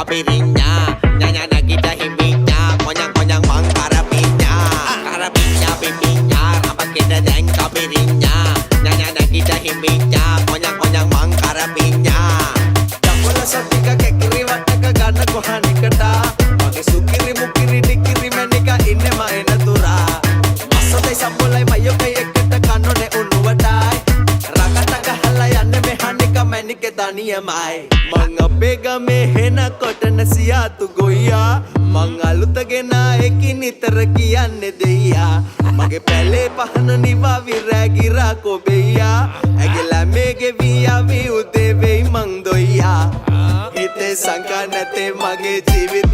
පිරිඤ්ඤා ඥා නැගිට හිමිඤ්ඤා කොඤං කොඤං මං කරපිඤ්ඤා කරපිඤ්ඤා පිපිඤ්ඤා රඹ කෙට දැන් කපිරිඤ්ඤා ඥා නැගිට හිමිඤ්ඤා කොඤං කොඤං මං කරපිඤ්ඤා දකොල සතික කැකිරි වටක ගන්න කොහනිකට මගේ සුකිරි මුකිරි ටිකිරි මැනික ඉන්නේ මා එන තුරා මස්සතයි සම්බොලයි මයොකයි එකට කන්නෝනේ උණුවටයි රකට ගහලා යන්නේ මෙහානික මැනිකේ තනියමයි මං අපේ ගමේ හෙන කොටන සියාතු ගොයියා මං අලුත ගෙනා එකින් නිතර කියන්නේ දෙයියා මගේ පැලේ පහන නිවා විරෑ කොබෙයියා ඇගේ ළමේගේ වියාවි උදේ වෙයි මං දොයියා හිතේ සංකා නැතේ මගේ ජීවිතේ.